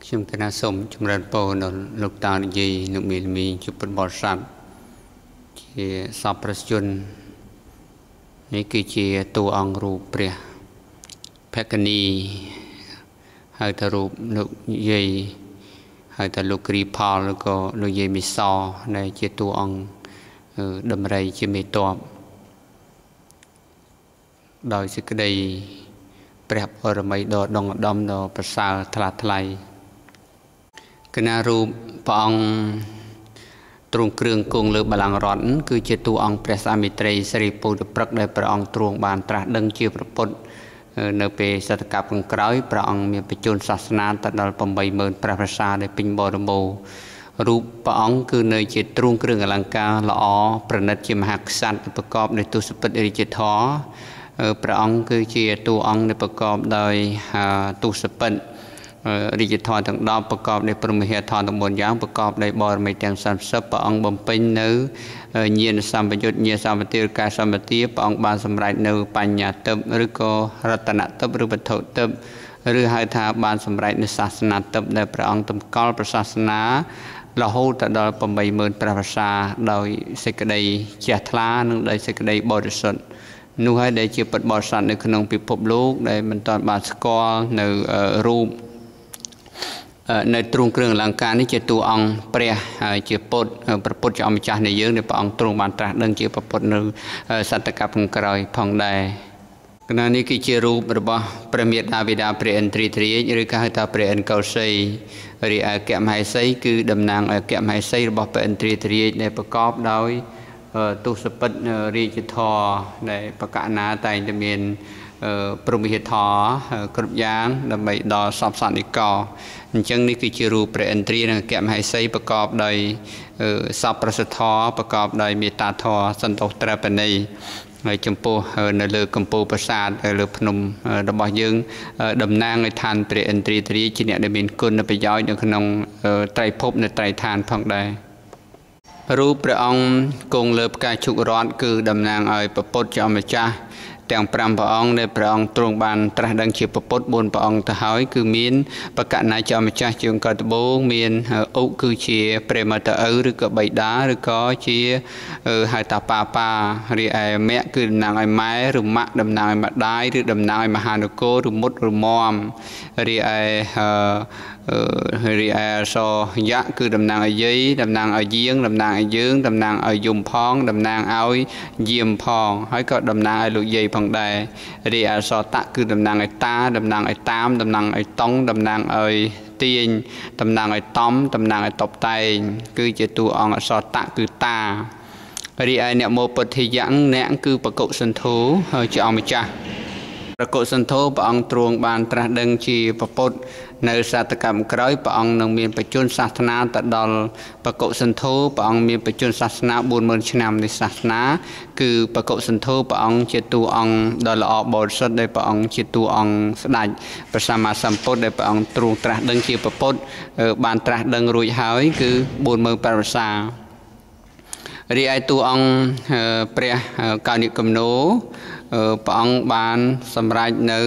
ខ្ញុំកណាសូមចម្រើនពរដល់លោកតានិយាយលោកមេមីជាពុទ្ធបរិស័ទជាសពប្រជននេះគឺជាតួអង្គរូបព្រះភគនីហៅថារូបលោកយាយហៅថាលោកគ្រីផលឬក៏លោកយាយមីសដែលជាតួអង្គដំរីជាមេតបដោយសេចក្តីព្រះបរមីដ៏ដងឧត្តមដ៏ប្រសើរថ្លាថ្លៃគណៈរូបព្រះអង្គទ្រង់គ្រឿងគង់លើបល្ល័ង្ករតន៍គឺជាតួអង្គព្រះស្មាត្រីសិរីពុទ្ធព្រឹកដែលព្រះអង្គទ្រង់បានត្រាស់ដឹងជាព្រះពុទ្ធនៅពេលសតកៈក្រោយព្រះអង្គមានបញ្ជូនសាសនាទៅដល់80000ព្រះប្រសាដែលពេញបរិបូរណ៍រូបព្រះអង្គគឺនៅជាទ្រង់គ្រឿងអលង្ការល្អប្រណិតជាមហាក្សត្រប្រកបដោយទសពិតរាជធម៌ព្រះអង្គគឺជាតួអង្គដែលប្រកបដោយទសពិតរាជធម៌ទាំង10ប្រកបដោយព្រហ្មវិហារធម៌ទាំង4យ៉ាងប្រកបដោយបរមីទាំង30ព្រះអង្គបំពេញនៅញាណសម្បយុទ្ធញាណសម្បទាកាសម្បទាព្រះអង្គបានសម្រេចនៅបញ្ញាទិព្វឬក៏រតនទិព្វឬវត្ថុទិព្វឬហៅថាបានសម្រេចនៅសាសនាទិព្វដែលព្រះអង្គតម្កល់ព្រះសាសនារហូតទៅដល់80000ព្រះវស្សាដោយសេចក្តីជ្រះថ្លានិងដោយសេចក្តីបរិសុទ្ធនោះហើយដែលជាពុទ្ធបរិស័ទនៅក្នុងពិភពលោកដែលមិនទាន់បានស្គាល់នៅរូបនៅទ្រង់គ្រឿងអលង្ការនេះជាតួអង្គព្រះហើយជាពុទ្ធព្រះពុទ្ធជាអម្ចាស់នៃយើងដែលព្រះអង្គទ្រង់បានត្រាស់ដឹងជាព្រះពុទ្ធនៅសតកៈក្រោយផងដែរគណៈនេះគឺជារូបរបស់ព្រះមេដាបិតាព្រះឥន្ទ្រីទ្រាជឬក៏ហៅថាព្រះឥន្ទ្រកោសីរីឯអគ្គមហេសីគឺតំណាងឲ្យអគ្គមហេសីរបស់ព្រះឥន្ទ្រីទ្រាជដែលប្រកបដោយទសពិតរាជធម៌ដែលបកណាតែងតែមានព្រហ្មវិហារធម៌គ្រប់យ៉ាងដើម្បីដល់សពសន្និកអញ្ចឹងនេះគឺជារូបព្រះឥន្ទ្រីនិងអគ្គមហេសីប្រកបដោយសពប្រសិទ្ធធម៌ប្រកបដោយមេត្តាធម៌សន្តោសត្របណីហើយចំពោះនៅលើកំពូលប្រាសាទលើភ្នំរបស់យើងតំណាងឲ្យឋានព្រះឥន្ទ្រីទ្រាជជាអ្នកដែលមានគុណប្រយោជន៍នៅក្នុងត្រៃភពនៅត្រៃឋានផងដែររូបព្រះអង្គគង់លើផ្កាឈូករតគឺតំណាងឲ្យព្រះពុទ្ធជាអម្ចាស់ទាំង5ព្រះអង្គដែលព្រះអង្គទ្រង់បានត្រាស់ដឹងជាព្រះពុទ្ធ4ព្រះអង្គទៅហើយគឺមានបកណាជាម្ចាស់ជាអង្គត្បូងមានឧគឺជាព្រះមតឪឬក៏បិតាឬក៏ជាហៅថាប៉ាប៉ារីឯមគ្គគឺតំណាងឲ្យម៉ែឬម៉ាក់តំណាងឲ្យម្ដាយឬតំណាងឲ្យមហានគរឬមុតឬមមរីឯរីឯសយៈគឺតំណាងឲ្យយាយតំណាងឲ្យយាងតំណាងឲ្យយើងតំណាងឲ្យយំផងតំណាងឲ្យយាមផងហើយក៏តំណាងឲ្យលោកយាយផងដែររីឯសតៈគឺតំណាងឲ្យតាតំណាងឲ្យតាមតំណាងឲ្យតង់តំណាងឲ្យទាញតំណាងឲ្យតំតំណាងឲ្យតបតែងគឺជាតួអង្គអសតៈគឺតារីឯអ្នកមោពុទ្ធិយៈអ្នកគឺបកុសន្ធោជាអង្គម្ចាស់ប្រកុសន្ធោព្រះអង្គទ្រង់បានត្រាស់ដឹងជាព្រះពុទ្ធនៅសតកម្មក្រោយព្រះអង្គនឹងមានបញ្ជូនសាសនាទៅដល់បកុសន្ធោព្រះអង្គមានបញ្ជូនសាសនា40000ឆ្នាំនៃសាសនាគឺបកុសន្ធោព្រះអង្គជាតួអង្គដ៏ល្អបរិសុទ្ធដែលព្រះអង្គជាតួអង្គស្ដេចព្រះសម្មាសម្ពុទ្ធដែលព្រះអង្គទ្រង់ត្រាស់ដឹងជាព្រះពុទ្ធបានត្រាស់ដឹងរួចហើយគឺ45000វស្សារីឯតួអង្គព្រះកោនិគមនោព្រះអង្គបានសម្រេចនៅ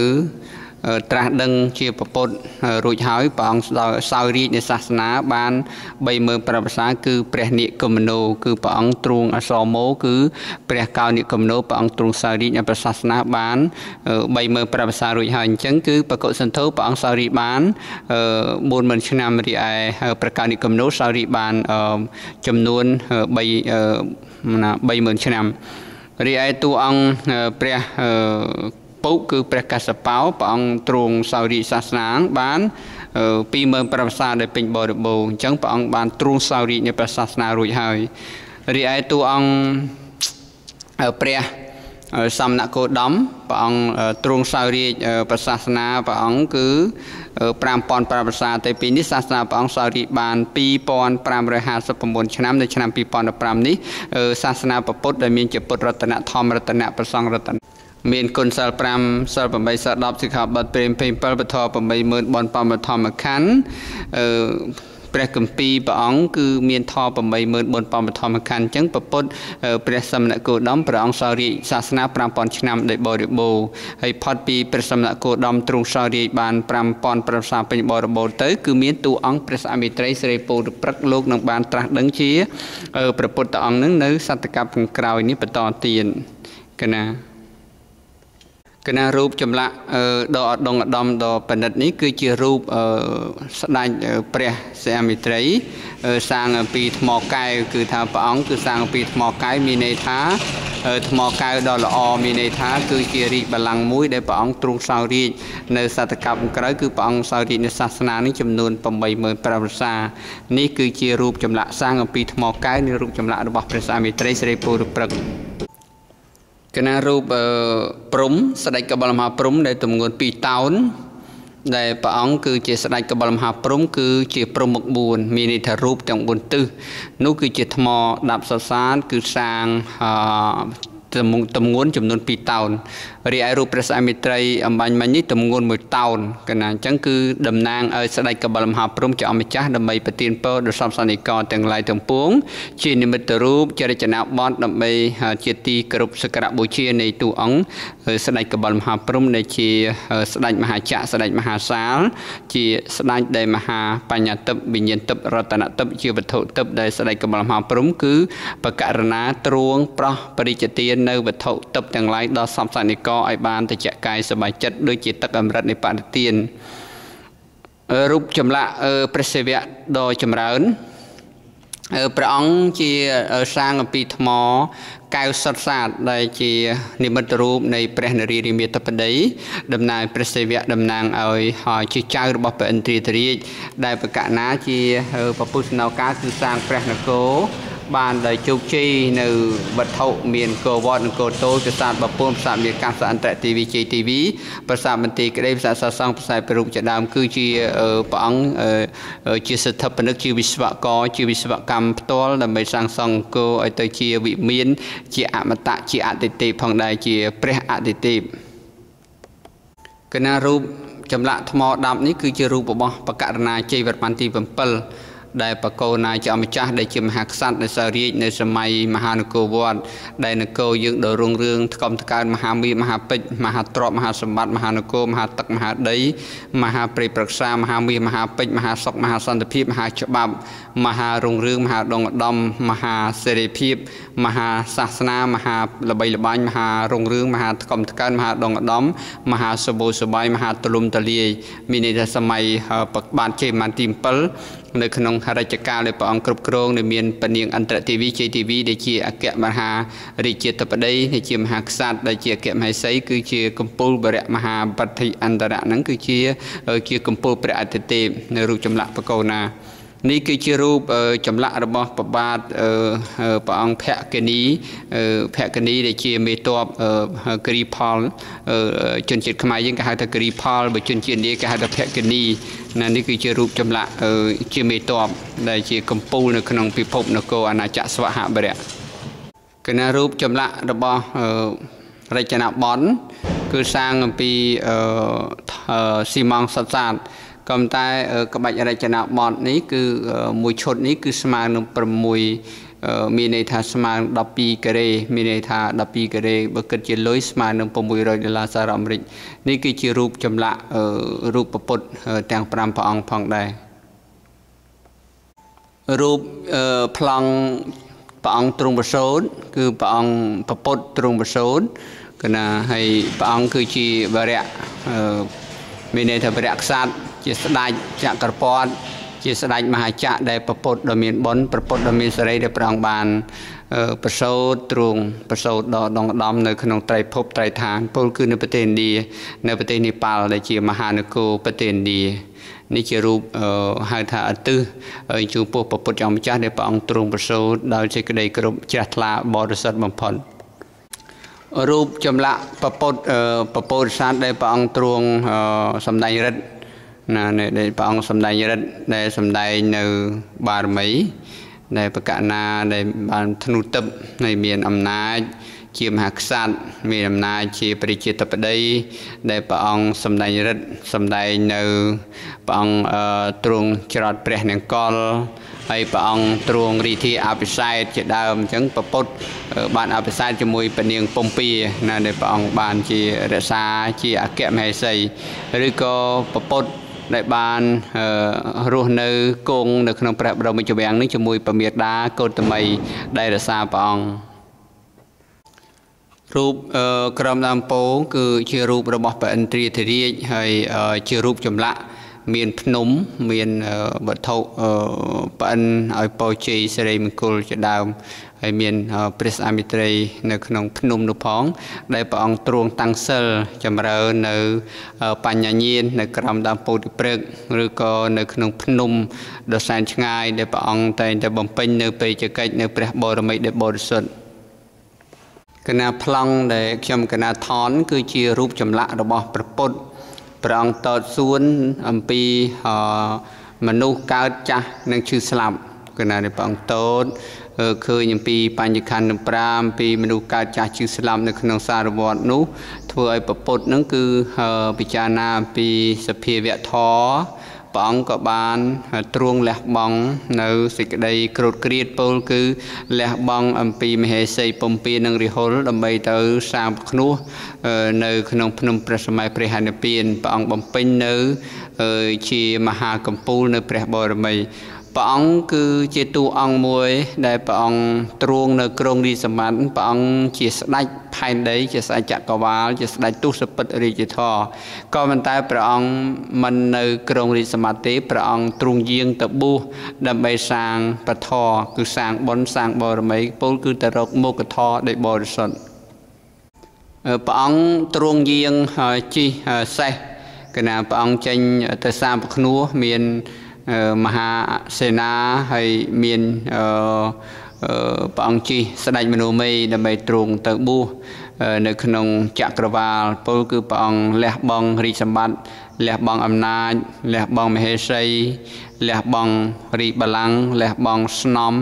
ត្រាស់ដឹងជាព្រះពុទ្ធរួចហើយព្រះអង្គសោយរាជនៃសាសនាបាន35000វស្សាគឺព្រះនិគមនោគឺព្រះអង្គទ្រង់អសមោគឺព្រះកោនិគមនោព្រះអង្គទ្រង់សោយរាជនៃព្រះសាសនាបាន35000វស្សារួចហើយអញ្ចឹងគឺបកុសន្ធោព្រះអង្គសោយរាជបាន40000ឆ្នាំរីឯព្រះកោនិគមនោសោយរាជបានចំនួន30000ឆ្នាំរីឯតួអង្គព្រះពុគឺព្រះកស្សបោព្រះអង្គទ្រង់សោយរាជសាសនាបាន25000វស្សាដែលពេញបរិបូរណ៍អញ្ចឹងព្រះអង្គបានទ្រង់សោយរាជនៃព្រះសាសនារួចហើយរីឯតួអង្គព្រះសមណគោតមព្រះអង្គទ្រង់សោយរាជព្រះសាសនាព្រះអង្គគឺ5500វស្សាតែពីនេះសាសនាព្រះអង្គសោយរាជបាន2559ឆ្នាំនៅឆ្នាំ2015នេះសាសនាព្រះពុទ្ធដែលមានជាពុទ្ធរតនធម្មរតនៈព្រះសង្ឃរតនៈមានគុណសិល5សិល8សិល10សិក្ខាបទព្រេម27ពធ80000បនបមធម្មខណ្ឌ ព្រះគម្ពីរព្រះអង្គគឺមានធម៌84000ធម្មខណ្ឌអញ្ចឹងពពុទ្ធព្រះសមណគោតមព្រះអង្គសោយរាជសាសនា5000ឆ្នាំដោយបរិបូរណ៍ហើយផុតពីព្រះសមណគោតមទ្រង់សោយរាជបាន5000ប្រសាពេញបរិបូរណ៍ទៅគឺមានតួអង្គព្រះសាមិត្រីសិរីពោធិព្រឹកលោកនឹងបានត្រាស់ដឹងជាព្រះពុទ្ធអង្គនឹងនៅសតកខាងក្រោយនេះបន្តទៀតកណាកណារូបចម្លាក់ដ៏ឧត្តមឧត្តមដ៏ប្រណិតនេះគឺជារូបស្ដេចព្រះសីហមិត្រីសាងពីថ្មកែវគឺថាព្រះអង្គគឺសាងពីថ្មកែវមានន័យថាថ្មកែវដ៏ល្អមានន័យថាគឺជារាជបល្ល័ង្កមួយដែលព្រះអង្គទ្រង់សោយរាជនៅសតកក្រោយគឺព្រះអង្គសោយរាជនៅសាសនានេះចំនួន85000វស្សានេះគឺជារូបចម្លាក់សាងអំពីថ្មកែវនៃរូបចម្លាក់របស់ព្រះសីហមិត្រីសិរីពោធិព្រឹកកណារូបព្រំស្ដេចកបិលមហាព្រំដែលទម្ងន់2តោនដែលព្រះអង្គគឺជាស្ដេចកបិលមហាព្រំគឺជាព្រំមុខ4មានន័យថារូបទាំង4ទិសនោះគឺជាថ្មដាប់សសានគឺសាងទម្ងន់ចំនួន2តោនរីឯរូបព្រះសីហមិត្រីអំបញ្ញមិញនេះទម្ងន់1តោនកណាអញ្ចឹងគឺតំណាងឲ្យស្ដេចកបិលមហាព្រំជាអម្ចាស់ដើម្បីប្រទានពរដល់សព្វសនិកទាំងឡាយទាំងពួងជានិមិត្តរូបចរិចនាបថដើម្បីជាទីគោរពសក្ការៈបូជានៃតួអង្គស្ដេចកបិលមហាព្រំដែលជាស្ដេចមហាចក្រស្ដេចមហាសាលជាស្ដេចដែលមហាបញ្ញាទិព្វវិញ្ញាណទិព្វរតនទិព្វជាវត្ថុទិព្វដែលស្ដេចកបិលមហាព្រំគឺបករណាទ្រង់ប្រោះបរិជ្ជទាននៅវត្ថុទិព្វទាំងឡាយដល់សព្វសនិកឲ្យបានតិចកាយសប្បាយចិត្តដូចជាទឹកអម្រឹតនៃបរិទានរូបចម្លាក់ព្រះសិវៈដ៏ចម្រើនព្រះអង្គជាសាងអំពីថ្មកែវសុទ្ធសាធដែលជានិមិត្តរូបនៃព្រះនរារាមាធិបតីតំណាងព្រះសិវៈតំណាងឲ្យជាចៅរបស់ព្រះឥន្ទ្រាធរាជដែលបកណាជាពពុទ្ធសនោកាគឺសាងព្រះនគរបានដោយជោគជ័យនៅវត្ថុមានកវត្តអង្គរតូចប្រាសាទបពូនប្រាសាទមានកាសអន្តរទេវីជ័យទេវីប្រាសាទបន្ទាយក្តីប្រាសាទសាសង់ប្រាសាទព្រះរូបជាដើមគឺជាព្រះអង្គជាស្ថាបនិកជាវិស្វករជាវិស្វកម្មផ្ទាល់ដើម្បីសាងសង់អង្គរឲ្យទៅជាវិមានជាអមតៈជាអតិទេពផងដែរជាព្រះអតិទេពកណារូបចម្លាក់ថ្មដាប់នេះគឺជារូបរបស់បករណាជ័យវរ្ម័នទី7ដែលបកោណាជាអម្ចាស់ដែលជាមហាក្សត្រដែលសោយរាជនៅសម័យមហានគរវត្តដែលនគរយើងដ៏រុងរឿងថ្កុំថ្កើងមហាមាសមហាពេជ្រមហាទ្រព្យមហាសម្បត្តិមហានគរមហាទឹកមហាដីមហាព្រៃប្រឹក្សាមហាមាសមហាពេជ្រមហាសុខមហាសន្តិភាពមហាច្បាប់មហារុងរឿងមហាដងឧត្តមមហាសេរីភាពមហាសាសនាមហាល្បីល្បាញមហារុងរឿងមហាថ្កុំថ្កើងមហាដងឧត្តមមហាសបោសបាយមហាទលំទលាយមានន័យថាសម័យបាទជ័យវរ្ម័នទី7នៅក្នុងរជ្ជកាលដែលព្រះអង្គគ្រប់គ្រងដែលមានពនាងអន្តរទេវីជ័យទេវីដែលជាអគ្គមហារាជាធិបតីដែលជាមហាក្សត្រដែលជាអគ្គមហេសីគឺជាកំពូលបរមហាបទ្ធិអន្តរៈហ្នឹងគឺជាកំពូលព្រះអតិទេពនៅរូបចម្លាក់បកោណានេះគឺជារូបចម្លាក់របស់ព្រះបាទព្រះអង្គភគនីភគនីដែលជាមេតបគិរីផលជនជាតិខ្មែរយើងគេហៅថាគិរីផលបើជនជាតិឥណ្ឌាគេហៅថាភគនីណានេះគឺជារូបចម្លាក់ជាមេតបដែលជាកំពូលនៅក្នុងពិភពនគរអាណាចក្រស្វហបរៈគណៈរូបចម្លាក់របស់រចនាបថគឺសាងអំពីស៊ីម៉ង់សុទ្ធសាធក៏តែក្បាច់រចនាបថនេះគឺមួយឈុតនេះគឺស្មើនឹង6មានន័យថាស្មើនឹង12ការ៉េមានន័យថា12ការ៉េបើគិតជាលុយស្មើនឹង600ដុល្លារសហរដ្ឋអាមេរិកនេះគឺជារូបចម្លាក់រូបពុទ្ធទាំង5ព្រះអង្គផងដែររូបប្លង់ព្រះអង្គទ្រង់ប្រសូតគឺព្រះអង្គពុទ្ធទ្រង់ប្រសូតកណាហើយព្រះអង្គគឺជាវរៈមានន័យថាវរៈក្សត្រជាស្ដេចចក្រពត្តិជាស្ដេចមហាចក្រដែលប្រពុតដ៏មានបុណ្យប្រពុតដ៏មានសេរីដែលព្រះអង្គបានប្រសូតទ្រង់ប្រសូតដ៏ដងដំនៅក្នុងត្រៃភពត្រៃឋានពលគឺនៅប្រទេសឥណ្ឌានៅប្រទេសនេប៉ាល់ដែលជាមហានគរប្រទេសឥណ្ឌានេះជារូបហៅថាអទិសចំពោះព្រះពុទ្ធម្ចាស់ដែលព្រះអង្គទ្រង់ប្រសូតដោយសេចក្តីគោរពជ្រះថ្លាបរិសុទ្ធបំផុតរូបចម្លាក់ព្រះពុទ្ធព្រះពោធិសត្វដែលព្រះអង្គទ្រង់សម្ដែងឫទ្ធិណាដែលព្រះអង្គសម្ដែងឫទ្ធិដែលសម្ដែងនៅបារមីដែលបកណាដែលបានធ្នូទឹកនៃមានអំណាច ជាមហាក្សត្រមានអំណាចជាប្រជាធិបតីដែលព្រះអង្គសម្ដែងឫទ្ធិសម្ដែងនៅព្រះអង្គទ្រង់ច្រត់ព្រះនង្គ័លហើយព្រះអង្គទ្រង់រាធាអភិសេកជាដើមអញ្ចឹងព្រះពុទ្ធបានអភិសេកជាមួយព្រះនាងពំពាណាដែលព្រះអង្គបានជារក្សាជាអគ្គមហេសីឬក៏ព្រះពុទ្ធដែលបានរស់នៅគង់នៅក្នុងព្រះបរមរាជវាំងនេះជាមួយព្រះមាតាកោតមីដែលរក្សាព្រះអង្គរូបក្រមដើមពោគឺជារូបរបស់ព្រះឥន្ទ្រាធិរាជហើយជារូបចម្លាក់មានភ្នំមានវត្ថុប្អិនឲ្យពរជ័យសិរីមង្គលជាដើមហើយមានព្រះស្អាមិត្រីនៅក្នុងភ្នំនោះផងដែលព្រះអង្គទ្រង់តាំងសិលចម្រើននៅបញ្ញាញាណនៅក្រោមដើមពោធិព្រឹក្សឬក៏នៅក្នុងភ្នំដ៏សែនឆ្ងាយដែលព្រះអង្គតែងតែបំពេញនៅបេចកិច្ចនៅព្រះបរមីដែលបរិសុទ្ធកណាប្លង់ដែលខ្ញុំកណាថនគឺជារូបចម្លាក់របស់ព្រះពុទ្ធព្រះអង្គតតសួនអំពីមនុស្សកើតចាស់និងឈឺស្លាប់កណានេះព្រះអង្គតតឃើញអំពីបញ្ញខណ្ឌ5ពីមនុស្សកើតចាស់ឈឺស្លាប់នៅក្នុងសារវត្តនោះធ្វើឲ្យព្រះពុទ្ធនឹងគឺពិចារណាអំពីសភាវៈធម៌ព្រះអង្គក៏បានទ្រង់លះបង់នៅសេចក្តីក្រោធក្រៀតពោលគឺលះបង់អំពីមហេសីពំពានិងរិហុលដើម្បីទៅសាងភ្នោះនៅក្នុងភ្នំព្រះសម័យព្រះហនុពានព្រះអង្គបំពេញនៅជាមហាកំពូលនៅព្រះបរមីព្រះអង្គគឺជាតួអង្គមួយដែលព្រះអង្គទ្រង់នៅក្រុងរាជសម្បត្តិព្រះអង្គជាស្ដេចផែនដីជាស្ដេចចក្រវាលជាស្ដេចទុសពិតរាជធរក៏ប៉ុន្តែព្រះអង្គមិននៅក្រុងរាជសម្បត្តិទេព្រះអង្គទ្រង់យាងទៅបួសដើម្បីសាងពធគឺសាងបុណ្យសាងបរមីពោលគឺទៅរកមុខធម៌ដែលបរិសុទ្ធព្រះអង្គទ្រង់យាងជិះសេះគណៈព្រះអង្គចេញទៅសាងពភ្នោះមានមហាសេនាហើយមានព្រះអង្គជិះស្ដេចមនោមីដើម្បីទ្រង់ទៅបួសនៅក្នុងចក្រវាលពលគឺព្រះអង្គលះបង់រាជសម្បត្តិលះបង់អំណាចលះបង់មហេសីលះបង់រាជបល្ល័ង្កលះបង់ស្នំ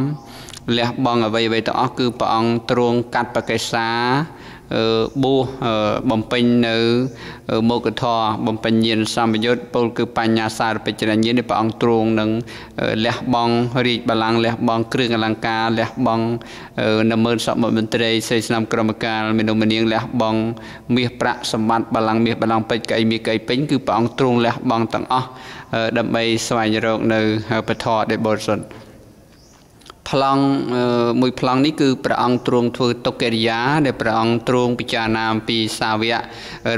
លះបង់អ្វីៗទាំងអស់គឺព្រះអង្គទ្រង់កាត់បកិសាបួសបំពេញនៅមុខធម៌បំពេញញាណសម្បយុទ្ធពលគឺបញ្ញាសារពិជ្ជញ្ញាណនេះព្រះអង្គទ្រង់នឹងលះបង់រាជបល្ល័ង្កលះបង់គ្រឿងអលង្ការលះបង់នម៉ឺនសពមន្ត្រីស្រីស្នំក្រមកាលមនុស្សម្នាងលះបង់មាសប្រាក់សម្បត្តិបល្ល័ង្កមាសបល្ល័ង្កពេជ្រកៅអីមាសកៅអីពេញគឺព្រះអង្គទ្រង់លះបង់ទាំងអស់ដើម្បីស្វែងរកនៅពធដែលបរិសុទ្ធប្លង់មួយប្លង់នេះគឺព្រះអង្គទ្រង់ធ្វើទុកិរិយាដែលព្រះអង្គទ្រង់ពិចារណាអំពីសាវក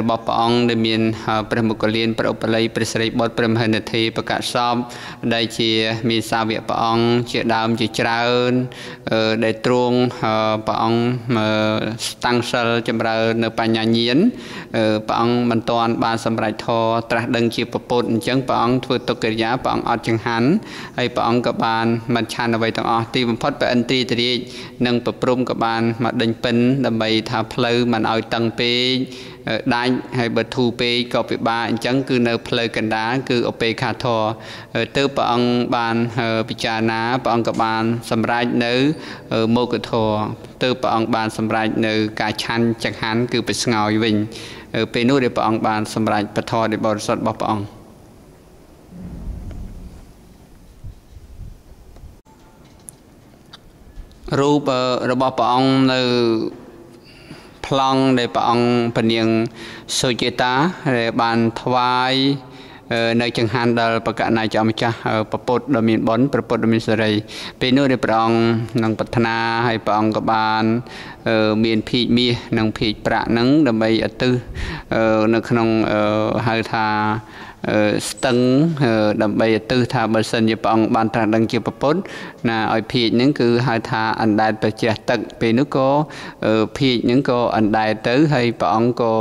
របស់ព្រះអង្គដែលមានព្រះមុគលានព្រះឧបល័យព្រះសិរីបុត្រព្រះមហិន្ទទេប្រកាសសពដែលជាមានសាវកព្រះអង្គជាដើមជាច្រើនដែលទ្រង់ព្រះអង្គតាំងសិលចម្រើននៅបញ្ញាញាណព្រះអង្គមិនទាន់បានសម្រេចធម៌ត្រាស់ដឹងជាពុទ្ធអញ្ចឹងព្រះអង្គធ្វើទុកិរិយាព្រះអង្គអត់ចង្ហាន់ហើយព្រះអង្គក៏បានមិនឆានអ្វីទាំងអស់ទីបំផុតព្រះឥន្ទ្រីធិរាជនិងប្រព្រំក៏បានមកដេញពិនដើម្បីថាផ្លូវមិនឲ្យតឹងពេកដាច់ហើយបើធូរពេកក៏ពិបាកអញ្ចឹងគឺនៅផ្លូវកណ្ដាលគឺឧបេក្ខាធម៌ទើបព្រះអង្គបានពិចារណាព្រះអង្គក៏បានសម្រេចនៅមោគធម៌ទើបព្រះអង្គបានសម្រេចនៅការឆាន់ចង្ហាន់គឺប្រស្ងោយវិញពេលនោះដែលព្រះអង្គបានសម្រេចពធដែលបរិសុទ្ធរបស់ព្រះអង្គរូបរបស់ព្រះអង្គនៅប្លង់ដែលព្រះអង្គពនាងសុចេតាដែលបានថ្វាយនៅចង្ហាន់ដល់ព្រះករុណាចម្ចាស់ព្រះពុទ្ធដ៏មានបុណ្យព្រះពុទ្ធដ៏មានសិរីពេលនោះដែលព្រះអង្គនឹងប្រាថ្នាហើយព្រះអង្គក៏បានមានភីកមាសនិងភីកប្រាក់នឹងដើម្បីឧទ្ទិសនៅក្នុងហៅថាស្ទឹងដើម្បីឧទ្ទិសថាបើសិនជាព្រះអង្គបានត្រាស់ដឹងជាពុទ្ធណាឲ្យភីកហ្នឹងគឺហៅថាអណ្ដែតប្រជះទឹកពេលនោះក៏ភីកហ្នឹងក៏អណ្ដែតទៅហើយព្រះអង្គក៏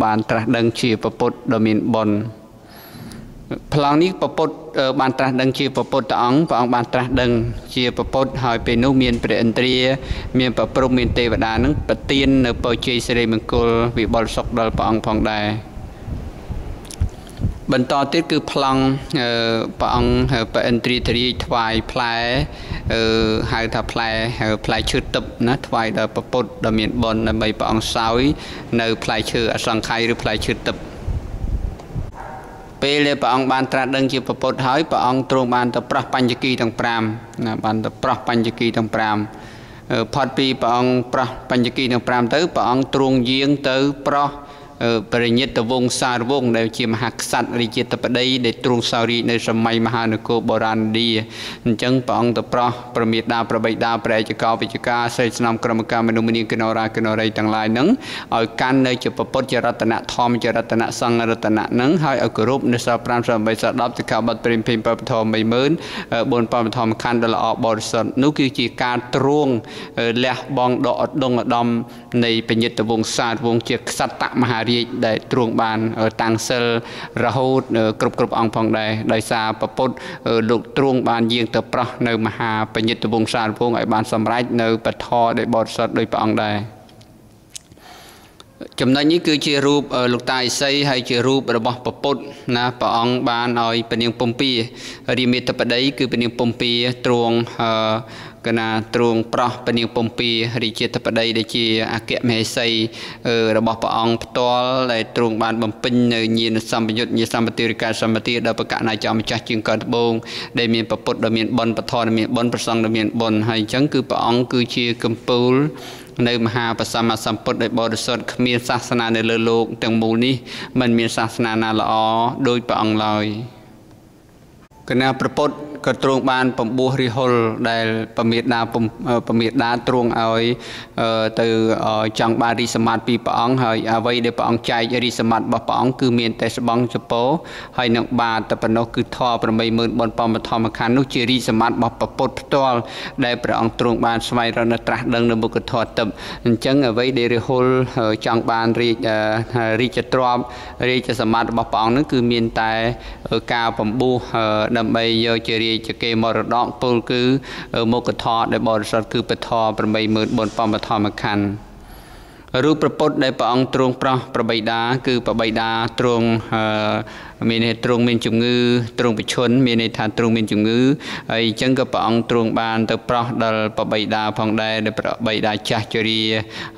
បានត្រាស់ដឹងជាពុទ្ធដ៏មានបុណ្យប្លង់នេះពុទ្ធបានត្រាស់ដឹងជាពុទ្ធអង្គព្រះអង្គបានត្រាស់ដឹងជាពុទ្ធហើយពេលនោះមានព្រះឥន្ទ្រាមានព្រះព្រហ្មមានទេវតានឹងប្រទាននៅពរជ័យសិរីមង្គលវិបុលសុខដល់ព្រះអង្គផងដែរ បន្តទៀតគឺប្លង់ព្រះអង្គព្រះឥន្ទ្រិយរាជថ្វាយផ្លែហៅថាផ្លែឈើទឹកណាថ្វាយដល់ព្រះពុទ្ធដ៏មានបុណ្យដើម្បីព្រះអង្គសោយនៅផ្លែឈើអសង្ខ័យឬផ្លែឈើទឹកពេលដែលព្រះអង្គបានត្រាស់ដឹងជាព្រះពុទ្ធហើយព្រះអង្គទ្រង់បានទៅប្រោះបញ្ញគីទាំង5ណាបានទៅប្រោះបញ្ញគីទាំង5ផុតពីព្រះអង្គប្រោះបញ្ញគីទាំង5ទៅព្រះអង្គទ្រង់យាងទៅប្រោះបរិញាតវង្សសារវង្សដែលជាមហាក្សត្ររាជាធិបតីដែលទ្រង់សោយរាជនៅសម័យមហានគរបុរាណឌីអញ្ចឹងព្រះអង្គទៅប្រោះប្រមេដាប្របិតាព្រះឯកោវិជ្ជការស្រីស្នំក្រុមការមនុស្សម្នាងកណោរាកណោរីទាំងឡាយនឹងឲ្យកាន់នៅជាពុទ្ធជារតនធម្មជារតនសង្ឃរតនៈនឹងហើយឲ្យគោរពនៅសិល5សិល8សិល10សិក្ខាបទព្រេងភេងបពធ14000បពធម្មខណ្ឌដ៏ល្អបរិសុទ្ធនោះគឺជាការទ្រង់លះបង់ដកឧត្តមឧត្តមនៃបញ្ញាតវង្សសារវង្សជាក្សត្រមហារាជដែលទ្រង់បានតាំងសិលរហូតគ្រប់អង្គផងដែរដោយសារព្រះពុទ្ធលោកទ្រង់បានយាងទៅប្រោះនៅមហាបញ្ញត្តិវង្សានុវង្សឲ្យបានសម្រេចនៅពធដែលបរិសុទ្ធដោយព្រះអង្គដែរចំណុចនេះគឺជារូបលោកតាឥសីហើយជារូបរបស់ព្រះពុទ្ធណាព្រះអង្គបានឲ្យព្រះនាងពំពារាមាធិបតីគឺព្រះនាងពំពាទ្រង់កណាទ្រង់ប្រោះព្រះនាងពំពារាជាធិបតីដែលជាអគ្គមហេសីរបស់ព្រះអង្គផ្ទាល់ដែលទ្រង់បានបំពេញនៅញាណសម្បយុទ្ធញាណសម្បត្តិរិកាសម្បត្តិដល់ប្រកាសណាចៅម្ចាស់ជាងកត្បូងដែលមានព្រះពុទ្ធដ៏មានបុណ្យពធដ៏មានបុណ្យប្រសង្ឃដ៏មានបុណ្យហើយអញ្ចឹងគឺព្រះអង្គគឺជាកំពូលនៅមហាបសម្មាសម្ពុទ្ធដែលបរិសុទ្ធគ្មានសាសនានៅលើលោកទាំងមូលនេះមិនមានសាសនាណាល្អដូចព្រះអង្គឡើយកណាព្រះពុទ្ធក៏ទ្រង់បានពំបួសរិហុលដែលពមេដាទ្រង់ឲ្យទៅចង់បានរាជសម្បត្តិពីព្រះអង្គហើយអ្វីដែលព្រះអង្គចែករាជសម្បត្តិរបស់ព្រះអង្គគឺមានតែស្បង់ចពោហើយនឹងបាតតែប៉ុណ្ណោះគឺធម៌84000បមធម្មខណ្ឌនោះជារាជសម្បត្តិរបស់ព្រះពុទ្ធផ្ទាល់ដែលព្រះអង្គទ្រង់បានស្វែងរកនៅត្រាស់ដឹងនៅមុខធម៌ទឹកអញ្ចឹងអ្វីដែលរិហុលចង់បានរាជទ្រព្យរាជសម្បត្តិរបស់ព្រះអង្គនោះគឺមានតែការពំបួសដើម្បីយកជារាជគេមរតកពលគឺមុខធម៌ដែលបរិសុទ្ធគឺពធ84000បមធម្មខណ្ឌរូបព្រះពុទ្ធដែលព្រះអង្គទ្រង់ប្រោះប្របិតាគឺប្របិតាទ្រង់មានន័យទ្រង់មានជំងឺទ្រង់ប្រឈន់មានន័យថាទ្រង់មានជំងឺហើយអញ្ចឹងក៏ព្រះអង្គទ្រង់បានទៅប្រោះដល់ប្របិតាផងដែរដែលប្របិតាចាស់ជរា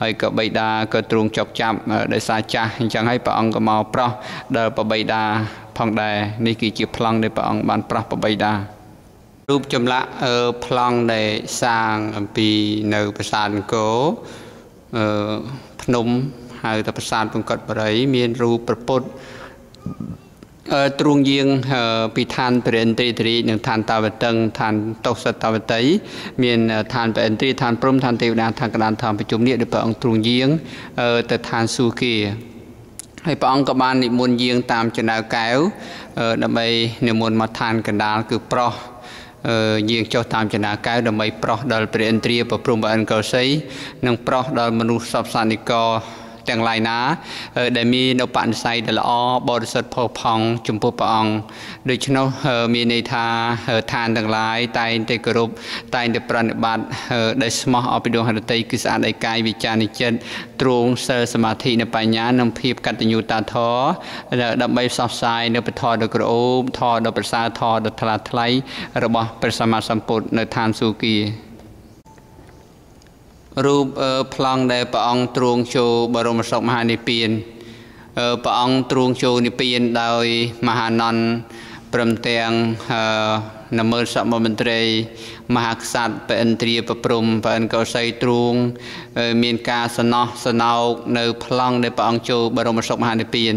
ហើយក៏បិតាក៏ទ្រង់ចុកចាប់ដោយសារចាស់អញ្ចឹងហើយព្រះអង្គក៏មកប្រោះដល់ប្របិតាផងដែរនេះគឺជាប្លង់ដែលព្រះអង្គបានប្រោះប្របិតារូបចម្លាក់ប្លង់ដែលសាងអំពីនៅប្រាសាទអង្គរភ្នំហៅថាប្រាសាទបង្កត់បរិយមានរូបព្រះពុទ្ធទ្រង់យាងពីឋានព្រះឥន្ទ្រិយរាជនិងឋានតាវតឹងឋានតុសតាវតីមានឋានព្រះឥន្ទ្រិយឋានព្រហ្មឋានទេវតាឋានកណ្ដាលឋានប្រជុំនេះដែលព្រះអង្គទ្រង់យាងទៅឋានសួគ៌ហើយព្រះអង្គក៏បាននិមន្តយាងតាមចៅកែវដើម្បីនិមន្តមកឋានកណ្ដាលគឺប្រោះយាងចុះតាមចនាកែវដើម្បីប្រោះដល់ព្រះឥន្ទ្រាប្រព្រំប្រឥនកោសីនិងប្រោះដល់មនុស្សសពសានិកទាំងឡាយណាដែលមានឧបនិស្ស័យដែលល្អបរិសុទ្ធផុសផង់ចំពោះព្រះអង្គដូច្នោះមានន័យថាឋានទាំងឡាយតែងតែគោរពតែងតែប្រណិប័តដែលស្មោះអភិដួងហរតីគឺស្អាតឯកាយវិចារនិចិត្តទ្រង់សិលសមាធិនិងបញ្ញានិងភាពកតញ្ញូតាធម៌ដើម្បីផ្សព្វផ្សាយនៅពធដ៏ក្រអូបធម៌ដ៏ប្រសើរធម៌ដ៏ថ្លាថ្លៃរបស់ព្រះសម្មាសម្ពុទ្ធនៅឋានសួគ៌រូបប្លង់ដែលព្រះអង្គទ្រង់ចូលបរមសុខមហានិព្វានព្រះអង្គទ្រង់ចូលនិព្វានដោយមហានន្ទព្រមទាំងនមើលសមមន្ត្រីមហាក្សត្រព្រះឥន្ទ្រាប្រព្រំព្រះឥន្ទ្រកោសីទ្រង់មានការសំណោះសំណោកនៅប្លង់ដែលព្រះអង្គចូលបរមសុខមហានិព្វាន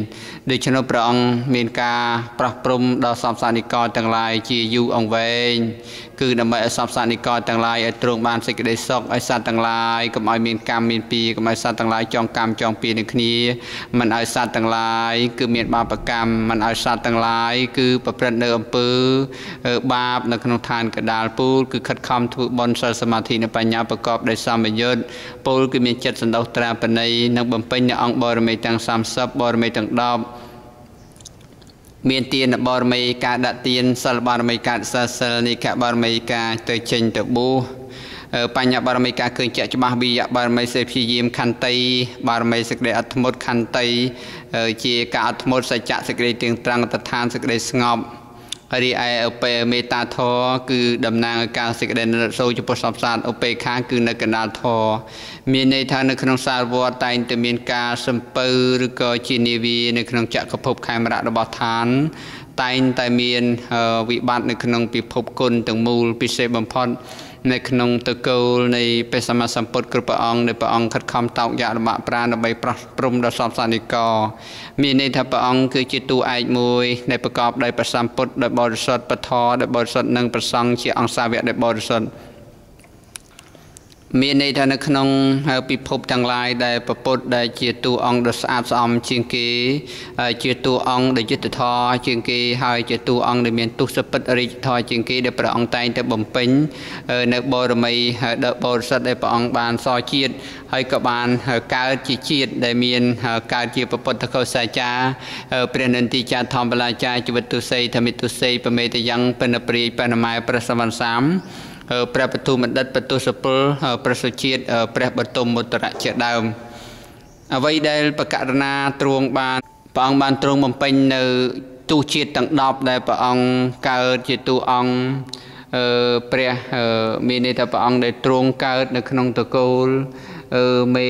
ដូច្នោះព្រះអង្គមានការប្រោះព្រំដល់សពសានិកទាំងឡាយជាយូរអង្វែងគឺដើម្បីឲ្យសពសានិកទាំងឡាយឲ្យទ្រង់បានសេចក្តីសុខឲ្យសត្វទាំងឡាយកុំឲ្យមានកម្មមានពៀកុំឲ្យសត្វទាំងឡាយចងកម្មចងពៀនឹងគ្នាមិនឲ្យសត្វទាំងឡាយគឺមានបាបកម្មមិនឲ្យសត្វទាំងឡាយគឺប្រព្រឹត្តនៅអំពើបាបនៅក្នុងឋានកណ្ដាលពូលគឺខិតខំធ្វើបុណ្យសិលសមាធិនិងបញ្ញាប្រកបដោយសម្បយុទ្ធពូលគឺមានចិត្តសន្តោសត្រាបណីនិងបំពេញនៅអង្គបរមីទាំង30បរមីទាំង10មានទានបរមីការដាក់ទានសិលបរមីការសិលនិកបរមីការទៅចេញទៅបួស បញ្ញាបារមីការឃើញជាក់ច្បាស់វិយបារមីសេចព្យាយាមខន្តីបារមីសេចក្តីអត់ធ្មត់ខន្តីជាការអត់ធ្មត់សច្ចៈសេចក្តីទៀងត្រង់តឋានសេចក្តីស្ងប់រីឯឧបេមេត្តាធម៌គឺតំណាងឲ្យការសេចក្តីរត់សូរចំពោះសព្វសត្វឧបេក្ខាគឺនៅកណ្ដាលធម៌មានន័យថានៅក្នុងសាលវត្តតែងតែមានការសំពៅឬក៏ជានាវានៅក្នុងចក្រភពខេមរៈរបស់ឋានតែងតែមានវិបត្តិនៅក្នុងពិភពគុណទាំងមូលពិសេសបំផុតនៅក្នុងតកូលនៃព្រះសម្មាសម្ពុទ្ធគ្រប់ព្រះអង្គដែលព្រះអង្គខិតខំតោកយ៉ាកលំបាកប្រាណដើម្បីប្រោះព្រំដល់សព្វសនិកមានន័យថាព្រះអង្គគឺជាតួឯកមួយដែលប្រកបដោយព្រះសម្ពុទ្ធដោយបរិសុទ្ធពធដោយបរិសុទ្ធនិងព្រះសង្ឃជាអង្គសាវកដោយបរិសុទ្ធមានន័យថានៅក្នុងពិភពទាំងឡាយដែលព្រះពុទ្ធដែលជាតួអង្គដ៏ស្អាតស្អំជាងគេជាតួអង្គដែលយុត្តិធម៌ជាងគេហើយជាតួអង្គដែលមានទសពិតរាជធម៌ជាងគេដែលព្រះអង្គតែងតែបំពេញនៅបរមីដ៏បរិសុទ្ធដែលព្រះអង្គបានសជាតិហើយក៏បានកើតជាជាតិដែលមានកើតជាព្រះពុទ្ធកោសាចារព្រះនន្ទិចាធម្មលាចាជីវិតទុសីធមិទុសីបមេតយ៉ាងបិណ្ឌព្រាយបណម៉ែព្រះសម្បានសាមព្រះបទុមបណ្ឌិតបទុសពលព្រះសុជាតិព្រះបទុមមុត្តរៈជាដើមអ្វីដែលបករណាទ្រង់បានព្រះអង្គបានទ្រង់បំពេញនៅទសជាតិទាំង10ដែលព្រះអង្គកើតជាតួអង្គព្រះមានន័យថាព្រះអង្គដែលទ្រង់កើតនៅក្នុងតកូលមេ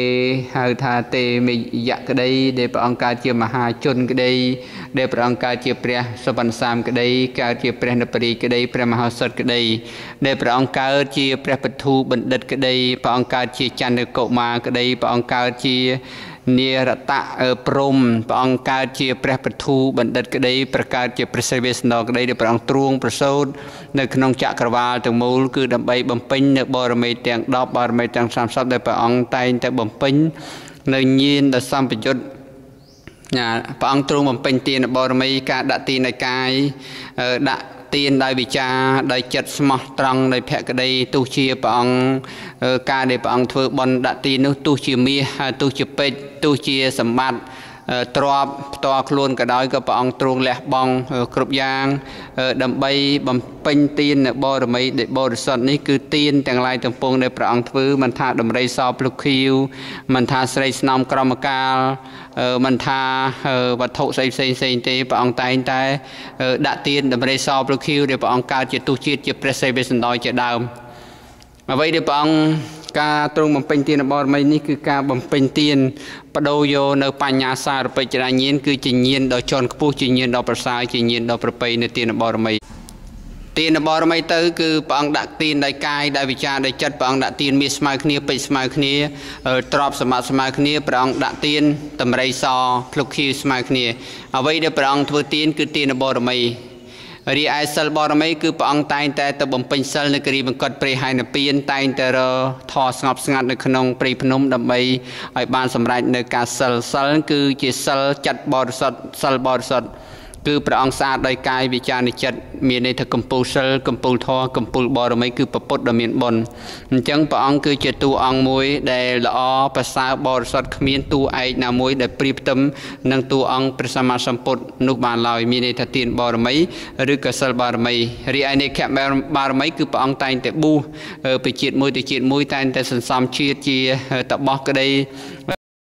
ហៅថាទេមេយៈក្តីដែលព្រះអង្គកើតជាមហាជនក្តីដែលព្រះអង្គកើតជាព្រះសុវណ្ណសាមក្តីកើតជាព្រះនបរិក្តីព្រះមហោសថក្តីដែលព្រះអង្គកើតជាព្រះបធូបណ្ឌិតក្តីព្រះអង្គកើតជាចន្ទកុមារក្តីព្រះអង្គកើតជានិរតៈព្រំព្រះអង្គកើតជាព្រះបធូបណ្ឌិតក្តីប្រកើតជាព្រះសិវេស្សន្តរក្តីដែលព្រះអង្គទ្រង់ប្រសូតនៅក្នុងចក្រវាលទាំងមូលគឺដើម្បីបំពេញនៅបរមីទាំង10បរមីទាំង30ដែលព្រះអង្គតែងតែបំពេញនៅញាណដ៏សម្បយុទ្ធណាព្រះអង្គទ្រង់បំពេញទានបរមីការដាក់ទានในកាយដាក់ទានដោយវិចារដោយចិត្តស្មោះត្រង់ដោយភក្តីទោះជាព្រះអង្គការដែលព្រះអង្គធ្វើបុណ្យដាក់ទាននោះទោះជាមាសទោះជាពេជ្រទោះជាសម្បត្តិទ្រព្យផ្ទាល់ខ្លួនក៏ដោយក៏ព្រះអង្គទ្រង់លះបង់គ្រប់យ៉ាងដើម្បីបំពេញទានបរមីដែលបរិសុទ្ធនេះគឺទានទាំងឡាយទាំងពួងដែលព្រះអង្គធ្វើមិនថាដំរីសភ្លុកខៀវមិនថាស្រីស្នំក្រមកាលមិនថាវត្ថុស្អីផ្សេងផ្សេងទេព្រះអង្គតែងតែដាក់ទានដំរីសភ្លុកខៀវដែលព្រះអង្គកើតជាទុជាតិជាព្រះសិវេស្សន្តរជាដើមអ្វីដែលព្រះអង្គការទ្រង់បំពេញទានបរមីនេះគឺការបំពេញទានបដូរយកនៅបញ្ញាសារបិចរាញាណគឺជាញាណដ៏ជាន់ខ្ពស់ជាញាណដ៏ប្រសើរជាញាណដ៏ប្រពៃនៅទានបរមីទានបរមីទៅគឺព្រះអង្គដាក់ទានដោយកាយដោយវិចារដោយចិត្តព្រះអង្គដាក់ទានមាសស្មើគ្នាពេជ្រស្មើគ្នាទ្រព្យសម្បត្តិស្មើគ្នាព្រះអង្គដាក់ទានតម្រៃសភ្លុកខៀវស្មើគ្នាអ្វីដែលព្រះអង្គធ្វើទានគឺទានបរមីរីឯសិលបរមីគឺព្រះអង្គតែងតែទៅបំពេញសិលនៅគិរីបង្កត់ព្រៃហើយនិព្វានតែងតែរធម៌ស្ងប់ស្ងាត់នៅក្នុងព្រៃភ្នំដើម្បីឲ្យបានសម្រេចនៅការសិលសិលគឺជាសិលចិត្តបរិសុទ្ធសិលបរិសុទ្ធគឺព្រះអង្គស្អាតដោយកាយវិចារនិចិត្តមានន័យថាកំពូលសិលកំពូលធម៌កំពូលបរមីគឺព្រះពុទ្ធដ៏មានបុណ្យអញ្ចឹងព្រះអង្គគឺជាតួអង្គមួយដែលល្អប្រសើរបរិសុទ្ធគ្មានតួឯកណាមួយដែលប្រៀបផ្ទឹមនឹងតួអង្គព្រះសម្មាសម្ពុទ្ធនោះបានឡើយមានន័យថាទានបរមីឬក៏សិលបរមីរីឯនេខបារមីគឺព្រះអង្គតែងតែបួសពីជាតិមួយទៅជាតិមួយតែងតែសន្សំជាតិជាតបោះក្តី